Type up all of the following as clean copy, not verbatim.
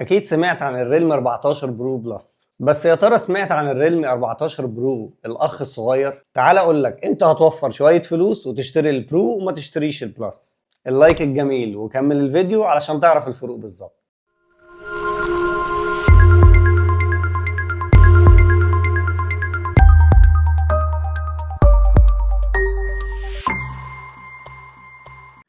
اكيد سمعت عن ال Realme 14 Pro Plus، بس يا ترى سمعت عن ال Realme 14 Pro الاخ الصغير؟ تعال اقول لك امتى هتوفر شوية فلوس وتشتري ال Pro وما تشتريش ال Plus. ال like الجميل وكمل الفيديو علشان تعرف الفروق بالظبط.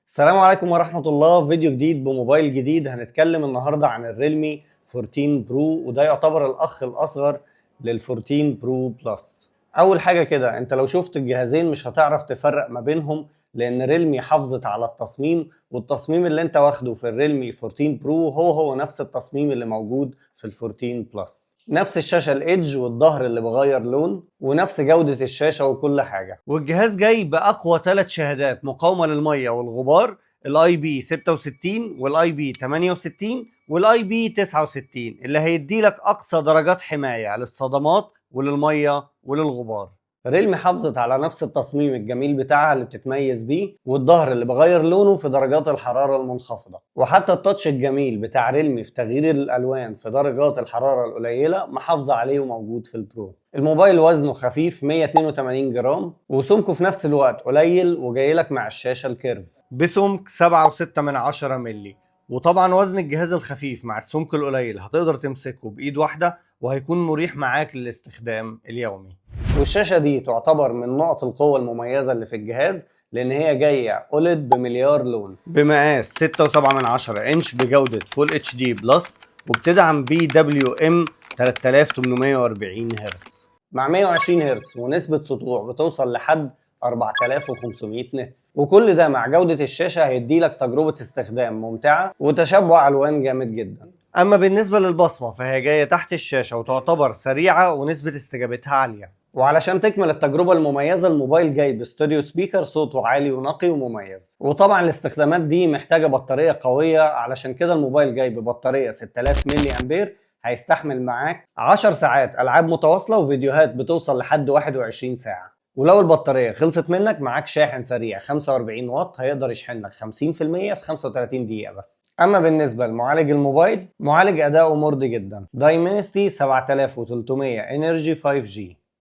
السلام عليكم ورحمة الله. فيديو جديد بموبايل جديد. هنتكلم النهاردة عن ال Realme 14 Pro، وده يعتبر الأخ الأصغر لل 14 Pro Plus. أول حاجة كده، أنت لو شفت الجهازين مش هتعرف تفرق ما بينهم، لأن Realme حافظت على التصميم، والتصميم اللي أنت واخده في ال Realme 14 Pro هو هو نفس التصميم اللي موجود في ال 14 Plus. نفس الشاشة ال edge والظهر اللي بغير لون، ونفس جودة الشاشة وكل حاجة. والجهاز جاي بأقوى 3 شهادات مقاومة للمية والغبار، ال IP 66 وال IP 68 وال IP 69، اللي هيدي لك اقصى درجات حماية للصدمات وللمية وللغبار. Realme حافظت على نفس التصميم الجميل بتاعها اللي بتتميز بيه، والظهر اللي بغير لونه في درجات الحرارة المنخفضة، وحتى ال touch الجميل بتاع Realme في تغيير الألوان في درجات الحرارة القليلة محافظة عليه وموجود في ال Pro. الموبايل وزنه خفيف 182 جرام، وسمكه في نفس الوقت قليل، وجايلك مع الشاشة ال curve بسمك 7.6 ملي. وطبعا وزن الجهاز الخفيف مع السمك القليل هتقدر تمسكه بإيد واحدة، وهيكون مريح معاك للاستخدام اليومي. والشاشة دي تعتبر من نقط القوة المميزة اللي في الجهاز، لأن هي جاية OLED بمليار لون بمقاس 6.7 انش بجودة Full HD Plus، وبتدعم PWM 3840 هرتز مع 120 هرتز، ونسبة سطوع بتوصل لحد 4500 nits. وكل ده مع جودة الشاشة هيدي لك تجربة استخدام ممتعة وتشبع ألوان جامد جدا. أما بالنسبة للبصمة فهي جاية تحت الشاشة وتعتبر سريعة ونسبة استجابتها عالية. وعلشان تكمل التجربة المميزة، الموبايل جاي ب stereo speaker صوته عالي ونقي ومميز. وطبعا الاستخدامات دي محتاجة بطارية قوية، علشان كده الموبايل جاي ببطارية 6000 ملي أمبير، هيستحمل معاك 10 ساعات ألعاب متواصلة وفيديوهات بتوصل لحد 21 ساعة. ولو البطارية خلصت منك، معاك شاحن سريع 45 واط هيقدر يشحن لك 50% في 35 دقيقة بس. أما بالنسبة لمعالج الموبايل، معالج أداؤه مرضي جدا، Dimensity 7300 Energy 5G،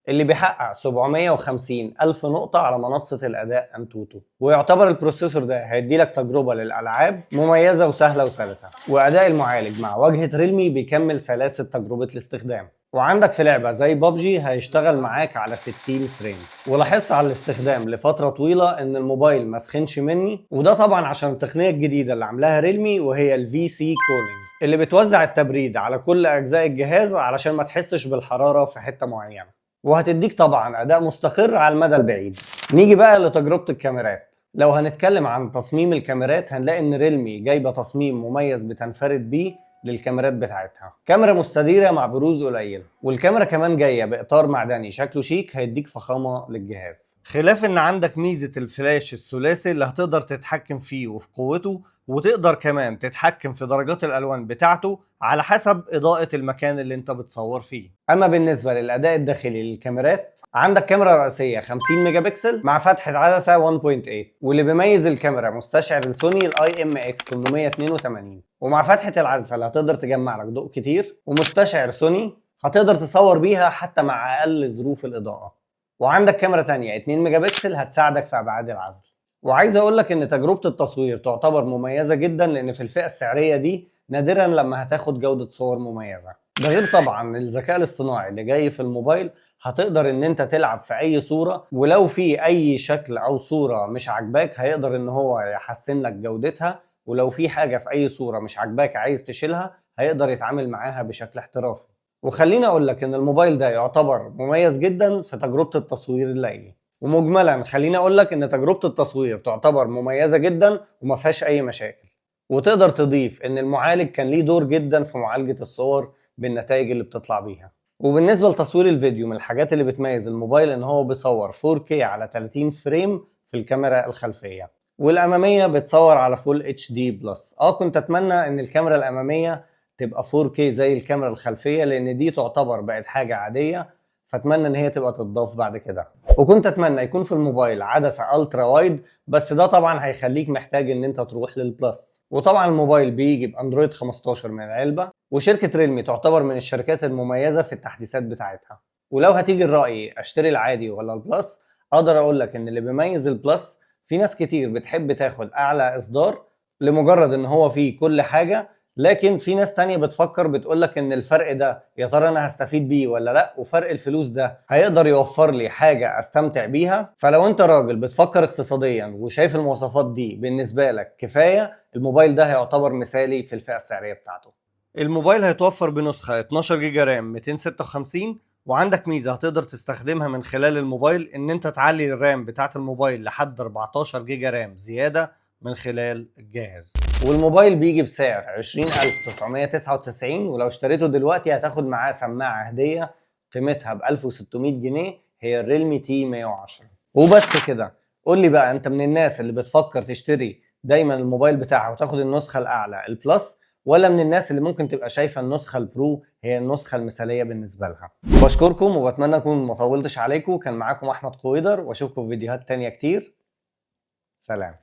اللي بيحقق 750 ألف نقطة على منصة الأداء AnTuTu. ويعتبر ال processor ده هيدي لك تجربة للألعاب مميزة وسهلة وسلسة، وأداء المعالج مع واجهة Realme بيكمل سلاسة تجربة الاستخدام. وعندك في لعبة زي بابجي هيشتغل معاك على 60 frame. ولاحظت على الاستخدام لفترة طويلة ان الموبايل ما سخنش مني، وده طبعا عشان التقنية الجديدة اللي عاملاها Realme، وهي ال VC cooling، اللي بتوزع التبريد على كل اجزاء الجهاز علشان ما تحسش بالحرارة في حتة معينة، وهتديك طبعا اداء مستقر على المدى البعيد. نيجي بقى لتجربة الكاميرات. لو هنتكلم عن تصميم الكاميرات، هنلاقي ان Realme جايبة تصميم مميز بتنفرد بيه للكاميرات بتاعتها. كاميرا مستديرة مع بروز قليل، والكاميرا كمان جاية بإطار معدني شكله شيك هيديك فخامة للجهاز. خلاف ان عندك ميزة الفلاش الثلاثي اللي هتقدر تتحكم فيه وفي قوته، وتقدر كمان تتحكم في درجات الألوان بتاعته على حسب إضاءة المكان اللي انت بتصور فيه. أما بالنسبة للأداء الداخلي للكاميرات، عندك كاميرا رئيسية 50 ميجا بكسل مع فتحة عدسة 1.8، واللي بيميز الكاميرا مستشعر السوني ال IMX 882، ومع فتحة العدسة اللي هتقدر تجمع لك ضوء كتير، ومستشعر سوني هتقدر تصور بيها حتى مع أقل ظروف الإضاءة. وعندك كاميرا تانية 2 ميجا بكسل هتساعدك في أبعاد العزل. وعايز اقول لك ان تجربة التصوير تعتبر مميزة جدا، لان في الفئة السعرية دي نادرا لما هتاخد جودة صور مميزة. ده غير طبعا الذكاء الاصطناعي اللي جاي في الموبايل، هتقدر ان انت تلعب في اي صورة، ولو في اي شكل او صورة مش عاجباك هيقدر ان هو يحسن لك جودتها، ولو في حاجة في اي صورة مش عاجباك عايز تشيلها هيقدر يتعامل معاها بشكل احترافي. وخليني اقول لك ان الموبايل ده يعتبر مميز جدا في تجربة التصوير الليلي. ومجملا خليني اقول لك ان تجربة التصوير تعتبر مميزة جدا وما فيهاش اي مشاكل. وتقدر تضيف ان المعالج كان ليه دور جدا في معالجة الصور بالنتائج اللي بتطلع بيها. وبالنسبة لتصوير الفيديو، من الحاجات اللي بتميز الموبايل ان هو بيصور 4K على 30 frame في الكاميرا الخلفية، والامامية بتصور على Full HD Plus. كنت اتمنى ان الكاميرا الامامية تبقى 4K زي الكاميرا الخلفية، لان دي تعتبر بقت حاجة عادية، فاتمنى ان هي تبقى تتضاف بعد كده. وكنت اتمنى يكون في الموبايل عدسة ultra wide، بس ده طبعا هيخليك محتاج ان انت تروح لل Plus. وطبعا الموبايل بيجي ب Android 15 من العلبة، وشركة ريلمي تعتبر من الشركات المميزة في التحديثات بتاعتها. ولو هتيجي الرأي اشتري العادي ولا ال Plus، اقدر اقول لك ان اللي بيميز ال Plus في ناس كتير بتحب تاخد اعلى اصدار لمجرد ان هو فيه كل حاجة، لكن في ناس تانية بتفكر بتقولك ان الفرق ده يا ترى انا هستفيد بيه ولا لا، وفرق الفلوس ده هيقدر يوفر لي حاجة استمتع بيها. فلو انت راجل بتفكر اقتصاديا وشايف المواصفات دي بالنسبة لك كفاية، الموبايل ده هيعتبر مثالي في الفئة السعرية بتاعته. الموبايل هيتوفر بنسخة 12 جيجا RAM 256، وعندك ميزة هتقدر تستخدمها من خلال الموبايل ان انت تعلي ال RAM بتاعت الموبايل لحد 14 جيجا RAM زيادة من خلال الجهاز. والموبايل بيجي بسعر 20999، ولو اشتريته دلوقتي هتاخد معاه سماعة هدية قيمتها ب 1600 جنيه، هي الريلمي T 110. وبس كده. قول لي بقى، انت من الناس اللي بتفكر تشتري دايما الموبايل بتاعها وتاخد النسخة الأعلى ال Plus، ولا من الناس اللي ممكن تبقى شايفة النسخة ال Pro هي النسخة المثالية بالنسبة لها؟ بشكركم وبتمنى اكون ما طولتش عليكم. كان معاكم احمد قويدر، واشوفكم في فيديوهات تانية كتير. سلام.